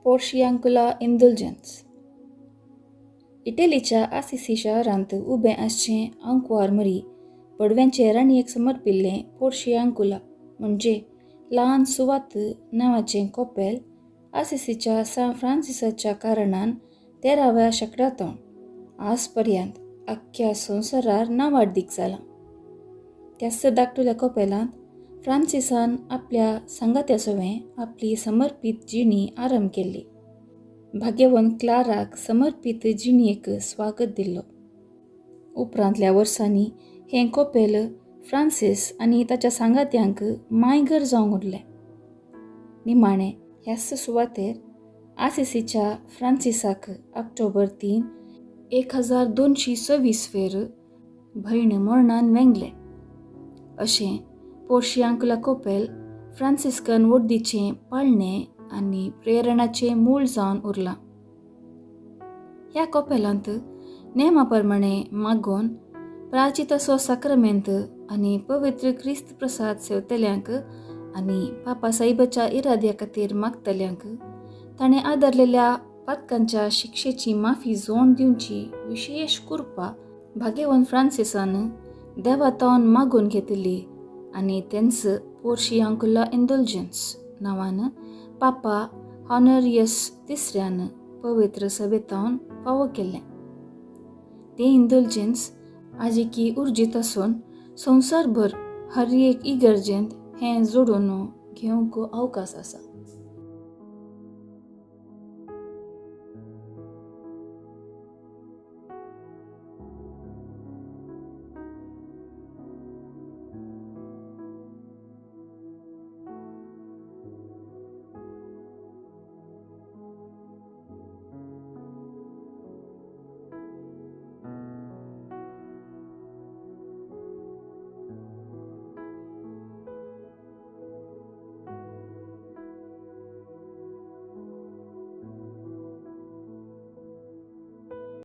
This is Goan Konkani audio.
पोर्शियांकुला इंदुलजन्स. इटलीच्या आसिसी शहरांत उबें आसचें आंकवार मरी पडव्यांचे राणयेक समर्पिल्लें पोर्शियांकुला म्हणजे ल्हान सुवात नांवाचें कोपेल आसिसीच्या सान फ्रांसिसाच्या कारणान 13व्या शेंकड्यांतून आज पर्यंत अख्ख्या संवसारार नांवाडदीक जालां. त्याच धाकटुल्या कोपेलांत फ्रांसिसान आपल्या सांगात्या सवें आपली समर्पीत जिणी आरंभ केल्ली. भाग्यवंत क्लाराक समर्पीत जिणेक स्वागत दिल्लो. उपरांतल्या वर्सांनी हें कोपेल फ्रांसीस आनी ताच्या सांगात्यांक मायघर जावंक उरलें. निमाणें ह्याच सुवातेर आसिसीच्या फ्रांसिसाक ऑक्टोबर 3, 1226 फेर भयण मरणान वेंगलें. अशें पोर्शियांकुला कोपेल फ्रांसिस्कन वोड्डीचें पाळणें आनी प्रेरणाचें मूळ जावन उरलां. ह्या कोपेलांत नेमा प्रमाणें मागोवन प्राचिताचो साक्रमेंत आनी पवित्र क्रिस्त प्रसाद सेवतल्यांक आनी पापा साहिबाच्या इराद्या खातीर मागतल्यांक ताणें आदरलेल्या पातकांच्या शिक्षेची माफी जोड दिवची विशेश कृपा भाग्यवंत फ्रांसिसान देवातावन मागून घेतिल्ली आनी तेंच पोर्शियांकुला इंदुलजन्स नांवान पापा हॉनरियस तिसऱ्यान पवित्र सभेतावन फावो केल्लें. तें इंदुलजन्स आजिकी उर्जीत आसून संवसारभर हर एक इगर्जेंत हें जोडून घेवंक अवकाश आसा.